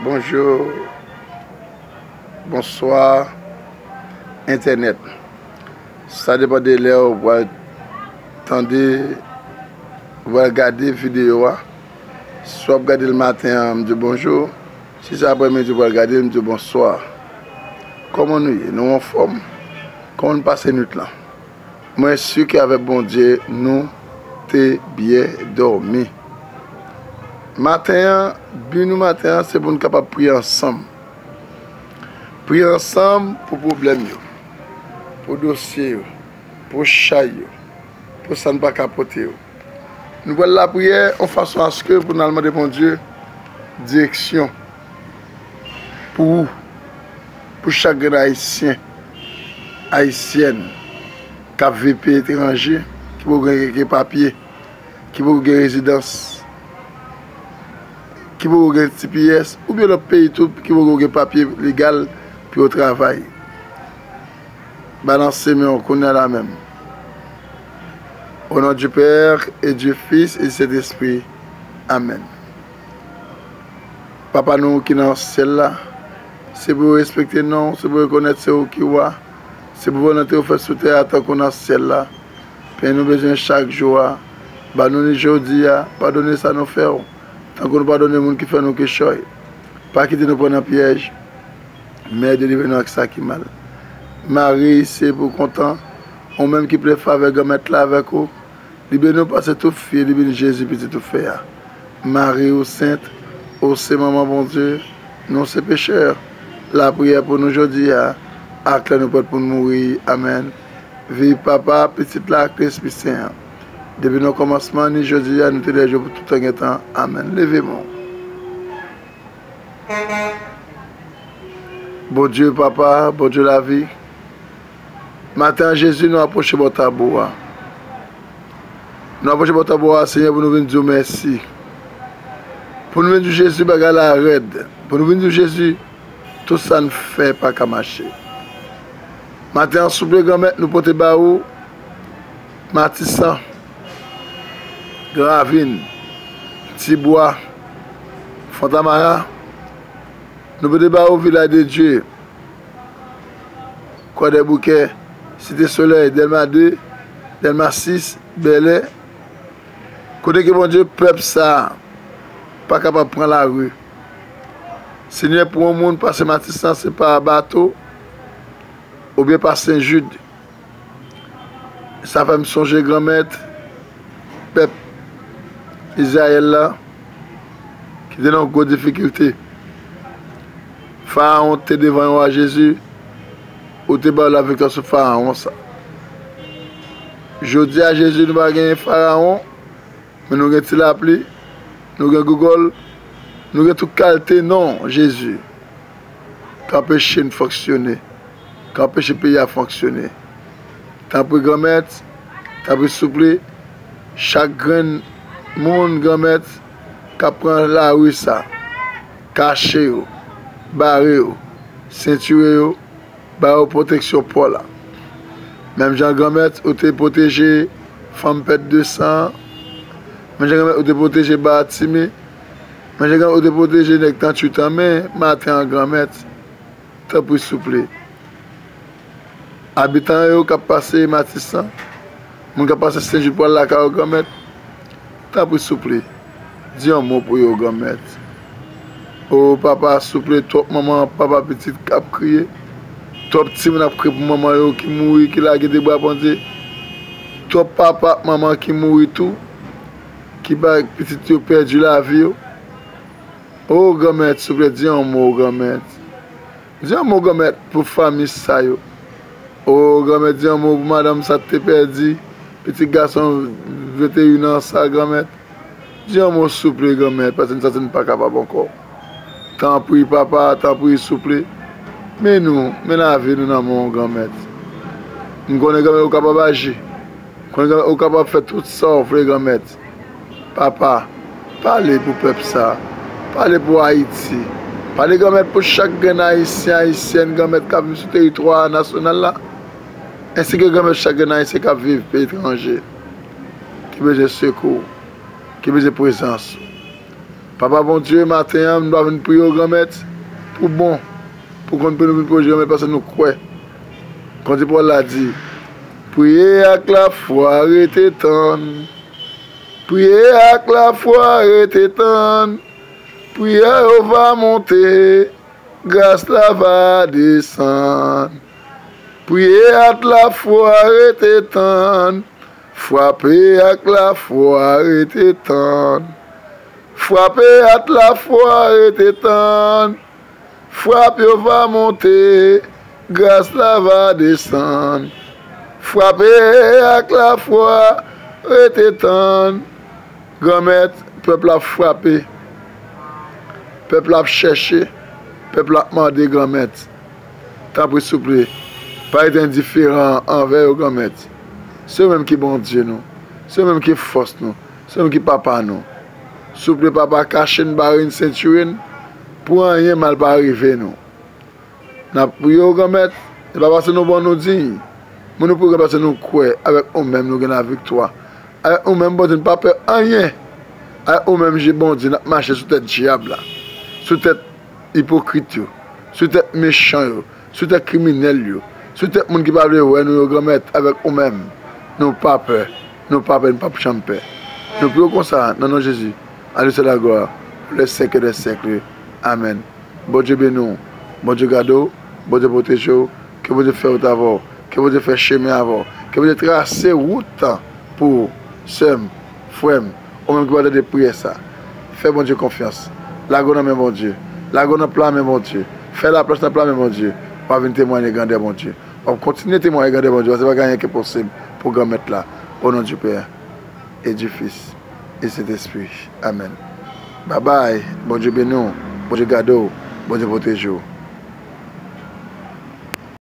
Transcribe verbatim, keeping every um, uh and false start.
Bonjou, bonswa, entènèt. Sa depann de lè w pral tande, w pral gade videyo a. Si w ap gade l maten an, m di w bonjou. Si se aprèmidi w pral gade l, m di w bonswa. Kòman nou ye? Nou anfòm? Kòman n pase nwit lan? Mwen si ke avèk Bondye, nou te byen dòmi. Maten an, bi nou maten an, se pou n kapab priye ansanm. Priye ansanm pou pwoblèm yo, pou dosye yo, pou chay yo, pou sa n pa ka pote yo. Nou pral lapriyè yon fason aske pou n al mande Bondye direksyon pou ou, pou chak grenn Ayisyen, Ayisyèn k ap viv peyi etranje, ki poko gen, gen papye, ki poko gen rezidans, ki poko gen T P S, oubyen lòt peyi tou ki poko gen papye legal pou yo travay. Balanse men w kounye a la menm. Au nom du Père et du Fils et du Saint-Esprit. Amèn. Papa nou ki nan syèl la, se pou yo respekte non w, se pou yo rekonèt se ou ki wa, se pou volonte w fèt sou tè a tankou nan syèl la. Pen nou bezwen chak jou a, ba nou li jodi a, padone sa nou fè w, tankou nou padone moun ki fè nou kichòy. Pa kite nou pran nan pyèj, men delivre nou ak sa ki mal. Mari, se pou kontan, ou menm ki ple favè Granmèt la avèk ou, li beni w pase tout fi, li beni Jezi, pitit ou fè a. Mari, ou sent, ou se manman Bondye, nou se pechè. Lapriyè pou nou jodi a, ak lè nou prèt pou n mouri. Amèn. Viv Papa, Pitit la ak Lespri Sen an. Depi nan kòmansman, ni jodi a, ni toulejou, pou tout tan gen tan. Amèn. Leve men w. Bondye Papa, Bondye lavi, maten an, Jezi, nou apwoche bò tab ou a. Nou apwoche bò tab ou a, Senyè, pou nou vin di w mèsi. Pou nou vin di w, Jezi, bagay la rèd. Pou nou vin di w, Jezi, tout sa n fè pa ka mache. Maten an, souple, Granmèt, nou pote ba ou Matisan, Gran Ravin, Tibwa, Fontamara. Nou pote ba ou Vilaj de Dye, Kwadèboukè, Site Solèy, Dèlma de, Dèlma sis, Bèlè. Kote ke, Bondye, pèp sa a pa kapab pran lari. Senyè, pou yon moun pase Matisan, se pa bato oubyen pa Sen Jid. Sa fè m sonje, Granmèt, pèp Izrayèl la ki te nan gwo difikilte. Farawon te devan yo a, Jezi, ou te ba yo laviktwa sou Farawon sa. Jodi a, Jezi, nou pa gen Farawon, men nou gen Ti Lapli, nou gen Gougòl, nou gen tout kalte non, Jezi, k anpeche n fonksyone, k anpeche peyi a fonksyone. Tanpri, Granmèt, tanpri, souple, chak grenn moun, Granmèt, k ap pran lari sa, kache yo, bare yo, sentire yo, ba yo pwoteksyon pa w la. Menm jan, Granmèt, ou te pwoteje fanm pèt de san an, menm jan, Granmèt, ou te pwoteje Batime, menm jan, Granmèt, ou te pwoteje nèg tranntuit an, men maten an, Granmèt, tanpri, souple, abitan yo k ap pase Matisan, moun k ap pase Sen Jid pou al lakay yo, Granmèt, tanpri, souple, di yon mo pou yo, Granmèt. O Papa, souple, twòp manman, papa, pitit k ap kriye. Twòp timoun ap kriye pou manman yo ki mouri, ki lage de bra, Bondye. Twòp papa ak manman ki mouri tou, ki bay pitit yo pèdi lavi yo. O Granmèt, souple, di yon mo, Granmèt. Di yon mo, Granmèt, pou fanmi sa yo. O Granmèt, di yon mo pou madanm sa te pèdi pitit gason venteyen an sa, Granmèt. Di yon mo, souple, Granmèt, paske n santi n pa kapab ankò. Tanpri, Papa, tanpri, souple. Men nou, men lavi nou nan men w, Granmèt. M konnen, Granmèt, ou kapab aji. M konnen, Granmèt, ou kapab fè tout sa w vle, Granmèt. Papa, pale pou pèp sa. Pale pou Ayiti. Pale, Granmèt, pou chak grenn Ayisyen, Ayisyèn, Granmèt, k ap viv sou teritwa nasyonal la, ensi ke, Granmèt, chak grenn Ayisyen k ap viv peyi etranje, ki bezwen sekou, ki bezwen prezans ou. Papa Bondye, maten an, nou pa vin priye w, Granmèt, pou bon, pou konn pou nou vin priye w, Granmèt, paske nou kwè. Kondisip la di, priye ak lafwa, rete tann. Priye ak lafwa, rete tann. Priyè yo va monte, gras la va desann. Priye ak lafwa, rete tann. Frape ak lafwa, rete tann. Frape ak lafwa, rete tann. Frap yo va monte, gras la va desann. Frape ak lafwa, rete tann. Granmèt, pèp la ap frape. Pèp la ap chèche. Pèp la ap mande, Granmèt. Tanpri, souple, pa rete endiferan anvè yo, Granmèt. Se ou menm ki Bondye nou. Se ou menm ki fòs nou. Se ou menm ki Papa nou. Souple, Papa, kache n, bare n, sentire n, pou anyen mal pa rive nou. N ap priye w, Granmèt, e pa paske nou bon nou diy. Men nou priye w, Granmèt, paske nou kwè avèk ou menm nou gen laviktwa. Avèk ou menm, Bondye, nou pa pè anyen. Avèk ou menm, je Bondye, n ap mache sou tèt dyab la, sou tèt ipokrit yo, sou tèt mechan yo, sou tèt kriminèl yo, sou tèt moun ki pa vle wè nou yo, Granmèt, avèk ou menm, nou pa pè, nou pa pè, nou p ap janm pè. Nou priye w konsa, nan non Jezi, à lui seul la gloire, pour les siècles des siècles. Amèn. Bondye beni w, Bondye gade w, Bondye pwoteje w, ke Bondye fè wout avè w, ke Bondye fè chemen avè w, ke Bondye trase wout pou ou, sè m, frè m, ou menm ki pral tande priyè sa. Fè Bondye konfyans. Lage w nan men Bondye. Lage w nan pla men Bondye. Fè laplas nan pla men Bondye. W ap vin temwaye grandè Bondye. W ap kontinye temwaye grandè Bondye, paske pa gen anyen ki enposib pou Granmèt la. Au nom du Père et du Fils et Saint-Esprit. Amèn. Babay. Bondye beni w. Bondye gade w. Bondye pwoteje w.